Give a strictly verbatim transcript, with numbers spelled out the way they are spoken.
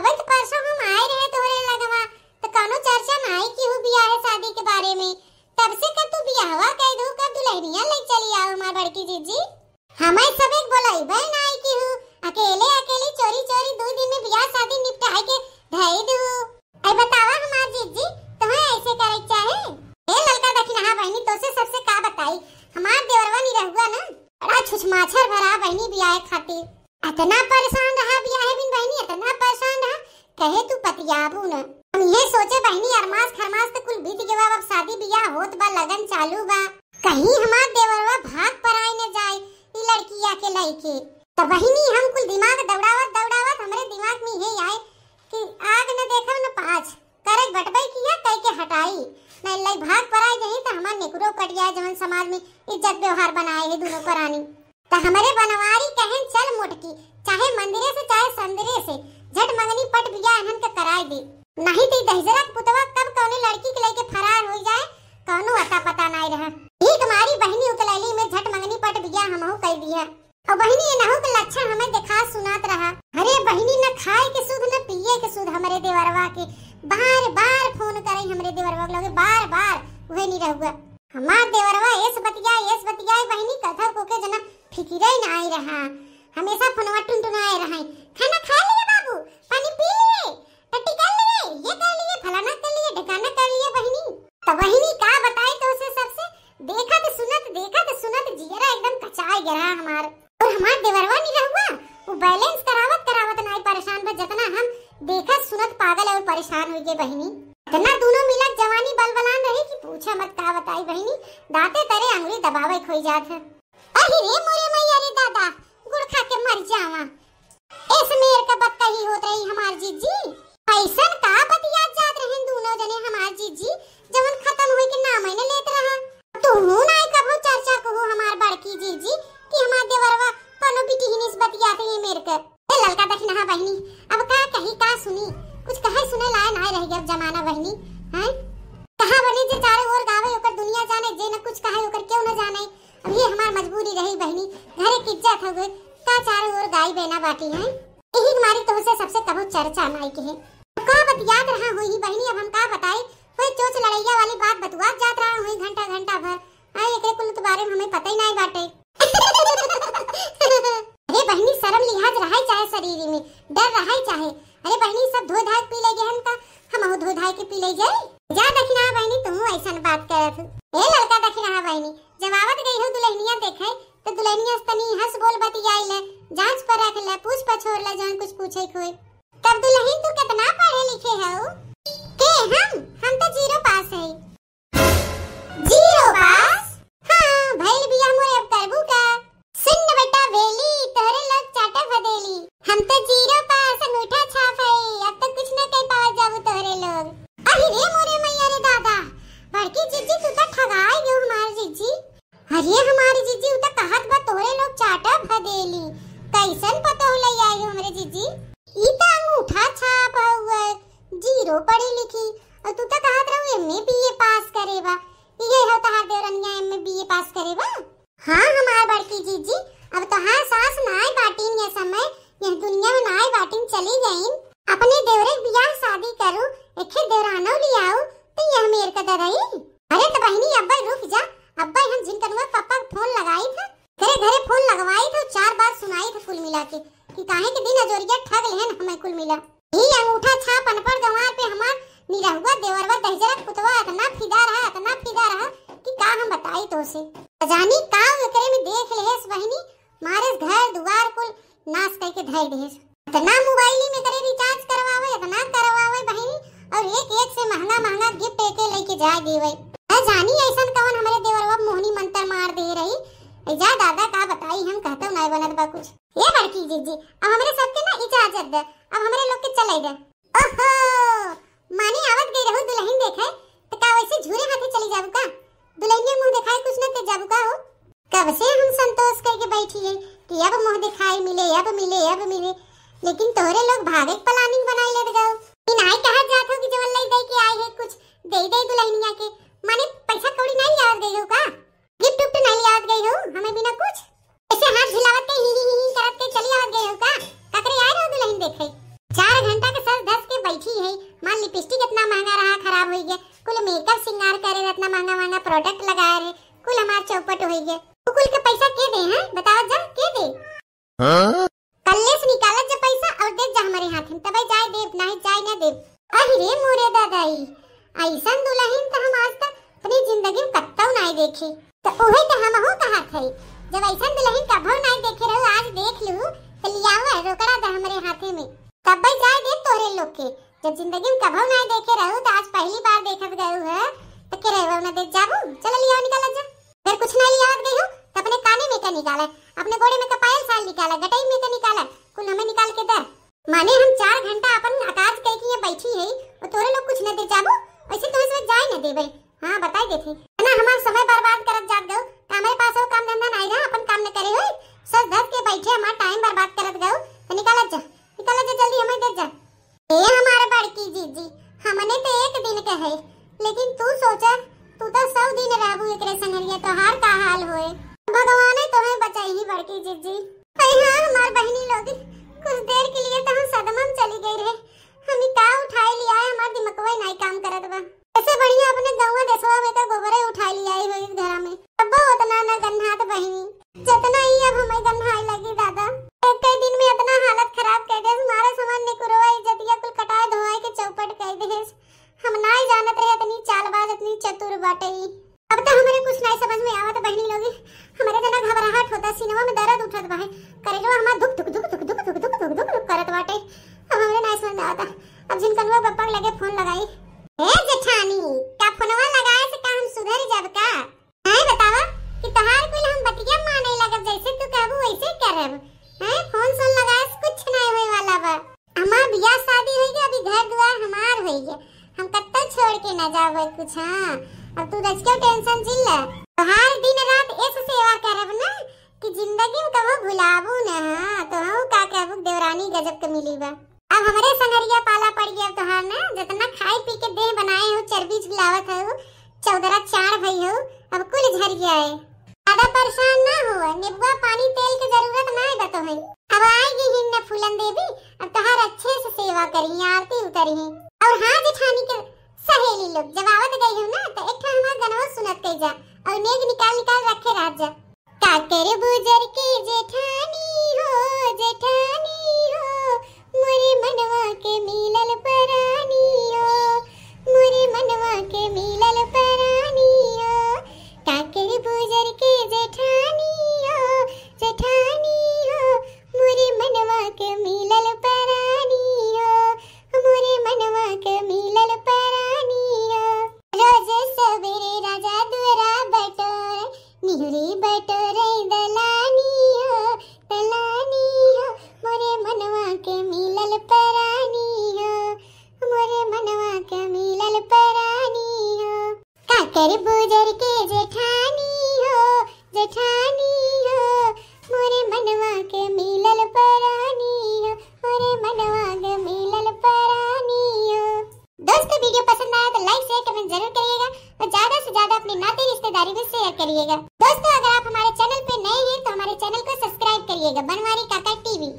अबे तो परसों हम आए रहे तोहरे लगवा, तो कौनो चर्चा नाई किहू बियाह शादी के बारे में। तब से कब तू बियाहवा कइ दू, कब दुल्हनिया ले चली आओ हमार बड़की जीजी? हमें सब एक बोलइबे नाई किहू, अकेले अकेले चोरी चोरी दू दिन में बियाह शादी निपटाए के धई दू। ऐ बतावा हमार जीजी, तुम्हें ऐसे करे के चाहे? ए ललका दखिनहा बहिनी, तोसे सबसे का बताई, हमार देवरवा निरहुआ ना बड़ा छुछमाछर भरा बहिनी बियाह खातिर। इतना परेशान रहा बियाह बिन बहिनी, इतना परेशान रहा, कहे तू पतियाबू न। हम ये सोचे बहिनी, अरमास खरमास तो कुल बीत गवा, अब शादी बियाह होत बा, लगन चालू बा, कहीं हमार देवरवा भाग पराई न जाए ई लड़किया के लइके। तो बहिनी हम कुल दिमाग दौड़ावत दौड़ावत हमरे दिमाग में ये आए कि आग न देखब न पाछ, करे बटबई किया कई के हटाई, नहीं लई भाग पराई जही तो हमार नेकुरो कट जाए, जवन समाज में इज्जत व्यवहार बनाए है दोनों परानी। त हमरे बनवारी कहेन चल मोटकी, चाहे मंदिरे से चाहे संदिरे से, झट मंगनी पट बियाह इन्हन के कराए दे। नहीं त ई दहिजरा के पुतवा कब कौने लड़की के लेके फरार हो जाए, कौनो अता पता नाई रहा। एक मारी बहिनी उतलैली में झट मंगनी पट बियाह हमहू कई दिया। और बहिनी इनहू के लक्षण हमें देखा सुनात रहा। अरे बहिनी न खाए के सुध न पिए के सुध हमरे देवरवा के, बार बार फोन करे हमरे देवरवा के लगे, बार बार उहे निरहुआ। हमार देवरवा एस बतिया, एस बतिया बहिनी, कथव को के जना फिकिरे नाई रहा। हमेशा फोनवा टुनटुनाए रहे। खाना खा लिए बाबू, पानी पी लिए, टट्टी कर लिए, ये कर लिए, फलाना कर लिए, ढकाना कर लिए बहिनी। तो बहिनी का बताई तोसे सबसे, देखत सुनत, देखत सुनत जियरा एकदम कचाए गया हमार। और हमार देवरवा निरहुआ, वो बैलेंस करावत करावत नाई परेशान बा, जितना हम देखत सुनत पागल और परेशान हुई गए बहिनी। इतना दोनों मिला जवानी बलबलान रही कि पूछा मत, का बताई बहिनी, दांते तरे अंगुरी दबावे खोई जात है। अहि रे मोरे मैया रे दादा, गुड़ खा के मर जावा। एस मेर का बतकही होत रही हमार जीजी। ऐसन का बतियात जात रहे दोनों जने हमार जीजी, जवन खत्म होए के नाम ही न लेत रहा। तू नाई कबो चर्चा कहो हमार बड़की जीजी कि हमार देवरवा कोनो बिटिहिनिस बतियात है मेर के। ए ललका दखिनहा बहिनी, अब का कही का सुनी, कुछ कहे सुने लाए नाई रह गया जमाना बहिनी, हैं? कहाँ बने जे चारों ओर गावे ओकर दुनिया जाने, जे न कुछ कहे ओकर क्यों न जाने। अब ये हमार मजबूरी रही बहिनी, घरे की इज्जत हो गई, का चारों ओर गाई बेना बाटी हैं। यही मारी तोहसे सबसे कबो चर्चा नाई के है। का बतियात रहा हुई बहिनी, अब हम का बताई, कोई चोच लड़ैया वाली बात बतुआत जात रहा हुई घंटा घंटा भर। आई एकरे कुल के बारे में हमें पता ही नाई बाटे। अरे बहिनी, शर्म लिहाज रहाई चाहे शरीर में, डर रहाई चाहे। अरे बहिनी, सब धो धाय के पी ले गए हम का, हम धो धाय के पी ले जाए। जा दखिनहा बहिनी, तू ऐसन बात करत हूँ। ए ललका दखिनहा बहिनी, जब आवत गई हो दुल्हनिया देखे, तो दुल्हनिया से तनी हंस बोल बतियाई ले, जांच पर रख ले, पूछ पछोर ले, जौन कुछ पूछे खोए। तब दुल्हन तू कितना पढ़े लिखे हो? के हम? हम तो जीरो पास है। जीरो पास? हाँ, भइल बियाह मोरे अब करबू का? सुन बेटा बेली, तोहरे लोग चाटा भदेली। हम तो जीरो पास अंगूठा छाप है, अब तो कुछ न कह पावत जाबू तोहरे लोग। अरे रे मोरे मैया रे दादा, बड़की जीजी तू तो ठगाई गयो हमार जीजी। अरे हमारी जीजी, उ त कहत बा तोहरे लोग चाटा भदेली। कैसन पतोह ले आई हो हमरे जीजी? ई त अंगूठा छाप हउए, जीरो पढ़ी लिखी, और तू त कहत रहू एमए बीए पास करे बा। इहे हो तहार देवरनिया एमए बीए पास करे बा? हाँ हमार बड़की जीजी, अब तोहार सास नाय बाटिन ये समय, यह दुनिया में नाय बाटिन, चली गईन। अपने देवरे के बियाह शादी करू, एखे देवरानो लियाऊ, तो यह मेर का दरई। अरे त बहिनी, अब्बे रुक जा, अब्बे हम जिनकनुआ के पप्पा के फोन लगाई थे, घरे घरे फोन लगवाई थे, चार बार सुनाई थे कुल मिला के कि काहे के दिन अजोरिया ठग लेहन हमें कुल मिला। ई अंगूठा छाप अनपढ़ गंवार पे हमार निरहुआ देवरवा दहिजरा पुतवा इतना फिदा रहा, इतना फिदा रहा कि का हम बताई तोसे। जानी का एकरे में देख लेहेस बहिनी, मारे घर दुआर कुल नाश करके धई देहेस। इतना मोबाइल में करे रिचार्ज करवावे, इतना करवावे बहिनी, और एक एक से महंगा महंगा गिफ्ट एके लेके जाए देवे। न जानी ऐसन कवन हमरे देवरवा मोहनी मंत्र मार दे रही। ए जा दादा का बताई हम, कहतो नाय बनत बा कुछ। ए बड़की जीजी, अब हमरे सबके ना इजाजत दे, अब हमरे लोग के चले दे। ओहो, माने आवत गई रहू दुल्हन देखे, त का वैसे झूरे हाथे चली जाबू का? दुल्हनिया मुंह देखाए कुछ न ते जाबू का हो? कब से हम संतोष करके बैठी है कि अब मुंह दिखाई मिले, अब मिले, अब मिले, लेकिन तोहरे लोग भागे के प्लानिंग बनाई लेत गओ। ई नाय कहत जात हो कि जवन लई दे के आई है कुछ दे दे दुल्हनिया के, माने पैसा कौड़ी नाय लियावत गई हो का? गिफ्ट उफ्ट नाय लियावत गई हो हमें बिना कुछ? ऐसे हाथ हिलावत के ही ही ही ही करत के चली आवत गई हो का? काकरे आए रहो दुल्हन देखे? चार घंटा के सर चाय देब, नाही चाय ना देब। अहि रे मोरे दादाई, अइसन दुलहिन त हम आज तक अपनी जिंदगी में कत्तौ नाही देखी। त उहे त हमहू कहत हई, जब अइसन दुलहिन कभौ नाही देखे रहू, आज देख लू, त लियावा, रोकड़ा द हमरे हाथे में। तब्बै जाए देब तोहरे लोग के। जब जिंदगी में कभौ नाही देखे रहू, त आज पहली बार देखत गयू है, त के रहू ना देख जाबू? चल लियावा, निकाला जा। फिर कुछ नाही लियावत गई हो, त अपने काने में का निकाला, अपने गोड़े में का पायल साल निकाला, गटई में का निकाला, कुल हमें निकाल के दे। माने हम चार घंटा अपन अकाज कई के यहाँ बैठी है, और तोरे लोग कुछ न दे जाबू, ऐसे तोहे से जाए न देबे। हाँ, बताई देथे। ना हमार समय बर्बाद करत जात गऊ, त हमरे पास वो काम धंधा नाही रहा, अपन काम न करे होई, सज धज के बैठे हमार टाइम बर्बाद करत गऊ, त निकालत जा, निकालत जा जल्दी, हमें दे जा। ए हमार बड़की जीजी, हमने तो एक दिन के है, लेकिन तू सोचा, तू तो सौ दिन रहबू एकरे संगरिया, तोहार का हाल होए। भगवाने तोहे बचाई ही बड़की जीजी। अरे हाँ, हमार बहिनी लोग, कुछ देर के लिए तो हम सदमा में चली गई रहे। हम ई का उठाए लिया है, हमार दिमकवा ही नाही काम करत बा। ऐसे बढ़िया अपने गौवा देसवा में का गोबरे उठाए लिया है इस घरा में। अब उतना ना गन्हात बहिनी, जितना ही अब हमें गन्हाए लगी दादा। एक कई दिन में इतना हालत खराब कर दे, हमारा सामान निकुरवा इज्जतिया कुल कटाए धोआए के चौपट कर दे। हम नाही जानत रहे इतनी चालबाज, इतनी चतुर बाटे ई। अब तो हमरे कुछ नाही समझ में आवत बहिनी लोग, हमरे तना घबराहट होता, सीनवा में दर्द उठत बा, करेजवा हमार धुक धुक धुक धुक धुक धुक धुक धुक धुक धुक करत बाटे। अब हमरे नाही समझ में आवता, अब झिनकनुआ बप्पा के लगे फोन लगाई। ए जेठानी, का फोनवा लगाए से का हम सुधर जाब का? नाही बतावा कि तोहार कुल हम बतिया माने लगब, जैसे तू कहबू वैसे करब। हैं, फोन सोन लगाए से कुछ नाही होए वाला बा। हमार बियाह शादी होई गया, अभी घर दुआर हमार होई गया, हम कत्ता छोड़ के ना जावे कुछ। हाँ, अब तू रच के टेंशन जिन ले। तोहार दिन रात ऐसे सेवा करब ना कि जिंदगी में कबो भुलाबू ना। हाँ, तो हम का कहबू, देवरानी गजब के मिली बा। अब हमरे संगरिया पाला पड़ गया तोहार ना, जितना खाई पी के देह बनाए हो, चर्बी झुलावत हो, चौदरा चार भई हो, अब कुल झर गया है। ज्यादा परेशान ना हुआ, निबुआ पानी तेल के जरूरत ना है बा तोहे। अब आएगी हिन्ना फूलन देवी, अब तोहार अच्छे से सेवा करी, आरती उतरी। और हाँ जेठानी के सहेली लोग, जब आवत गई हो ना, तो एक ठो हमार गनवा सुनत कई जा, और नेग निकाल निकाल रखे रह जा। काकर बुजर के जेठानी हो, जेठानी हो, मोरे मनवा के मिलल परानी हो, मोरे मनवा के मिलल परानी हो। काकर बुजर के जेठानी हो, जेठानी हो, मोरे मनवा के मिलल परानी हो, मोरे मनवा के मिलल परानी हो। रोज सबेरे राजा दुअरा बटोर, निहुरी बटोरे दलानी हो, दलानी हो, मोरे मनवा के मिलल परानी हो, मोरे मनवा के मिलल परानी हो। काकर बुजर के जेठानी हो, जेठानी हो, मोरे मनवा के मिलल परानी हो, मोरे मनवा के मिलल परानी हो। दोस्तों, वीडियो पसंद आया तो लाइक, शेयर, कमेंट जरूर करिएगा और ज्यादा से ज्यादा अपने नाते रिश्तेदारी में शेयर करिएगा। दोस्तों, अगर आप हमारे चैनल पे नए हैं तो हमारे चैनल को सब्सक्राइब करिएगा, बनवारी काका टीवी।